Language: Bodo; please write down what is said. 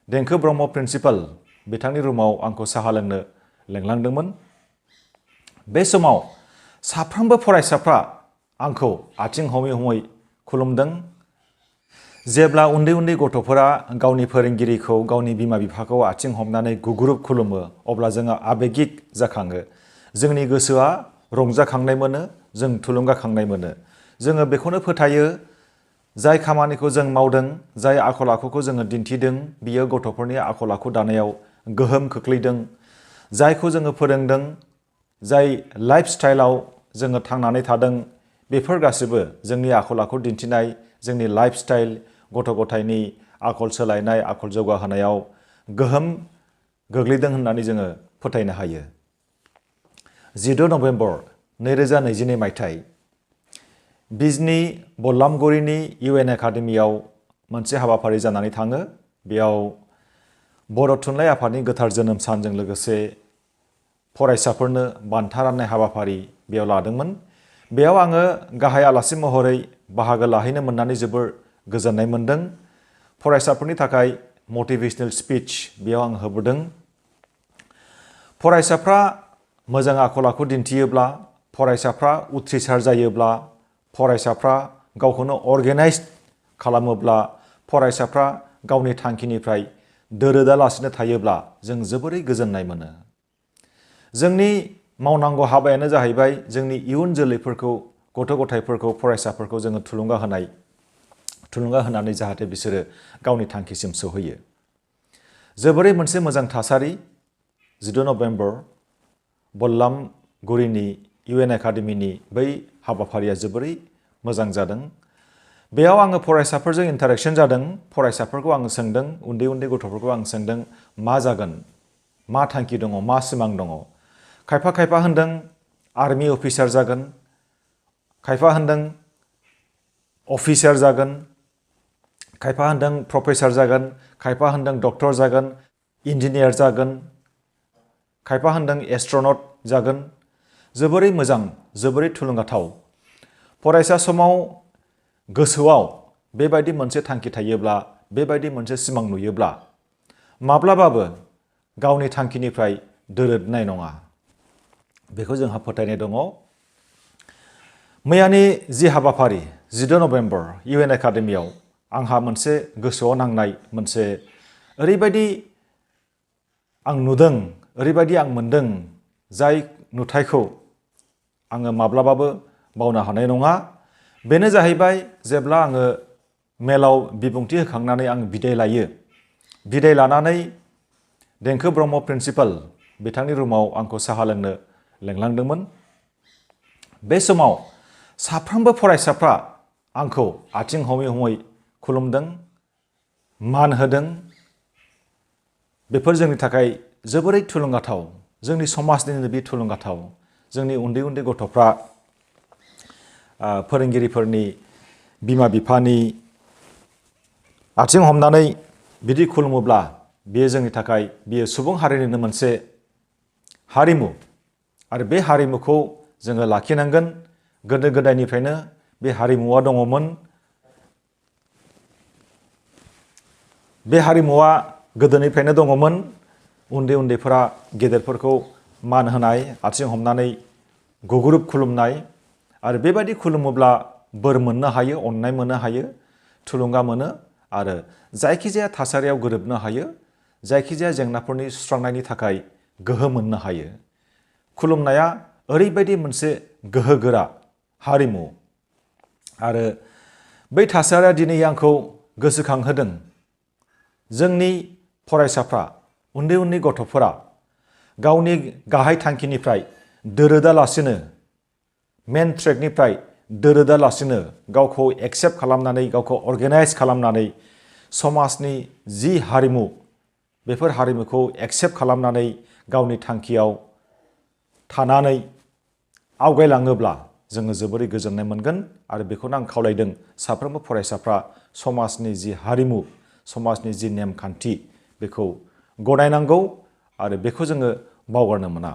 देंखो ब्रह्म प्रिन्सिपाल बिथांनि रुमाव आंखौ साहा लोंनो लेंलांदोंमोन। बे समाव साफ्रोमबो फरायसाफ्रा आंखौ आथिं हमै हमै खुलुमदों। जेब्ला उन्दै उन्दै गथ'फोरा गावनि फोरोंगिरिखौ गावनि बिमा बिफाखौ आथिं हमनानै गुगुरुब खुलुमो अब्ला जोङो आबेगिक जाखाङो। जोंनि गोसोआ रंजाखांनाय मोनो, जों थुलुंगाखांनाय मोनो। जोङो बेखौनो फोथायो, जाय खामानिखौ जों मावदों, जाय आखल आखुखौ जोङो दिन्थिदों, बियो गथ'फोरनि आखल आखु दानायाव गोहोम खोख्लैदों। जायखौ जोङो फोरोंदों, जाय लाइफ स्टाइलाव जोङो थांनानै थादों, बेफोर गासैबो जोंनि आखल आखु दिन्थिनाय, जोंनि लाइफ स्टाइल, गथ' गथायनि आखल सोलायनाय, आखल जौगाहोनायाव गोहोम गोग्लैदों होननानै जोङो फोथायनो हायो। 14 नभेम्बर 2022 मायथाइ बिजनि बल्लामगुरिनि UN एकाडेमियाव मोनसे हाबाफारि जानानै थाङो। बेयाव बर' थुनलाइ आफादनि गोथार जोनोम सानजों लोगोसे फरायसाफोरनो बान्था राननाय हाबाफारि बेयाव लादोंमोन। बेयाव आङो गाहाय आलासि महरै बाहागो लाहैनो मोननानै जोबोर गोजोननाय मोन्दों। फरायसाफोरनि थाखाय मटिभेशनेल स्पिच बेयाव आं होबोदों। फरायसाफ्रा मोजां आखल आखु दिन्थियोब्ला, फरायसाफ्रा उथ्रिसार जायोब्ला, फरायसाफ्रा गावखौनो अर्गेनाइज खालामोब्ला, फरायसाफ्रा गावनि थांखिनिफ्राय दोरोदालासिनो थायोब्ला जों जोबोरै गोजोननाय मोनो। जोंनि मावनांगौ हाबायानो जाहैबाय जोंनि इयुन जोलैफोरखौ, गथ' गथायफोरखौ, फरायसाफोरखौ जोङो थुलुंगा होनानै जाहाथे बिसोरो गावनि थांखिसिम सौहैयो। जोबोरै मोनसे मोजां थासारि। 14 नभेम्बर बल्लामगुरिनि UN एकाडेमिनि बै हाबाफारिया जोबोरै मोजां जादों। बेयाव आङो फरायसाफोरजों इन्टारेक्शन जादों। फरायसाफोरखौ आङो सोंदों, उन्दै उन्दै गथ'फोरखौ आं सोंदों, मा जागोन, मा थांखि दङ, मा सिमां दङ। खायफा होनदों आर्मि अफिसार जागोन, खायफा होनदों अफिसार जागोन, खायफा होनदों प्रफेसार जागोन, खायफा होनदों डक्टर जागोन, इन्जिनियार जागोन, खायफा होनदों एस्ट्रनट जागोन। जोबोरै मोजां, जोबोरै थुलुंगाथाव। फरायसा समाव गोसोआव बेबायदि मोनसे थांखि थायोब्ला, बेबायदि मोनसे सिमां नुयोब्ला माब्लाबाबो गावनि थांखिनिफ्राय दोरोदनाय नङा। बेखौ जोंहा फोथायनाय दङ। मैयानि जि हाबाफारि 14 नभेम्बर UN एकाडेमियाव आंहा मोनसे गोसोआव नांनाय मोनसे ओरैबायदि आं नुदों, ओरैबायदि आं मोनदों, जाय नुथायखौ आङो माब्लाबाबो बावनो हानाय नङा। बेनो जाहैबाय जेब्ला आङो मेलाव बिबुंथि होखांनानै आं बिदाय लायो। बिदाय लानानै देंखो ब्रह्म प्रिन्सिपाल बिथांनि रुमाव आंखौ साहा लोंनो लेंलांदोंमोन। बे समाव साफ्रोमबो फरायसाफ्रा आंखौ आथिं हमै हमै खुलुमदों, मान होदों। बेफोर जोंनि थाखाय जोबोरै थुलुंगाथाव। जोंनि समाजनिनो बे थुलुंगाथाव। जोंनि उन्दै उन्दै गथ'फ्रा फोरोंगिरिफोरनि, बिमा बिफानि आथिं हमनानै बिदि खुलुमोब्ला बेयो जोंनि थाखाय, बेयो सुबुं हारिनिनो मोनसे हारिमु। आरो बे हारिमुखौ जोङो लाखिनांगोन। गोदो गोदायनिफ्रायनो बे हारिमुवा दङमोन। बे हारिमुवा गोदोनिफ्रायनो दङमोन। उन्दै उन्दैफोरा गेदेरफोरखौ मान होनाय, आथिं हमनानै गुगुरुब खुलुमनाय। आरो बेबायदि खुलुमोब्ला बोर मोननो हायो, अननाय मोननो हायो, थुलुंगा मोनो आरो जायखिजाया थासारियाव गोरोबनो हायो, जायखिजाया जेंनाफोरनि सुस्रांनायनि थाखाय गोहो मोननो हायो। खुलुमनाया ओरैबायदि मोनसे गोहोगोरा हारिमु। आरो बै थासारिया दिनै आंखौ गोसोखांहोदों। जोंनि फरायसाफ्रा, उन्दै उन्दै गथ'फोरा गावनि गाहाय थांखिनिफ्राय दोरोदालासिनो, मेन ट्रेकनिफ्राय दोरोदालासिनो गावखौ एक्सेप्ट खालामनानै, गावखौ अर्गेनाइज खालामनानै समाजनि जि हारिमु, बेफोर हारिमुखौ एक्सेप्ट खालामनानै गावनि थांखियाव थानानै आवगायलाङोब्ला जोङो जोबोरै गोजोननाय मोनगोन। आरो बेखौनो आं खावलायदों, साफ्रोमबो फरायसाफ्रा समाजनि जि हारिमु, समाजनि जि नेमखान्थि, बेखौ गनायनांगौ आरो बेखौ जोङो बावगारनो मोना।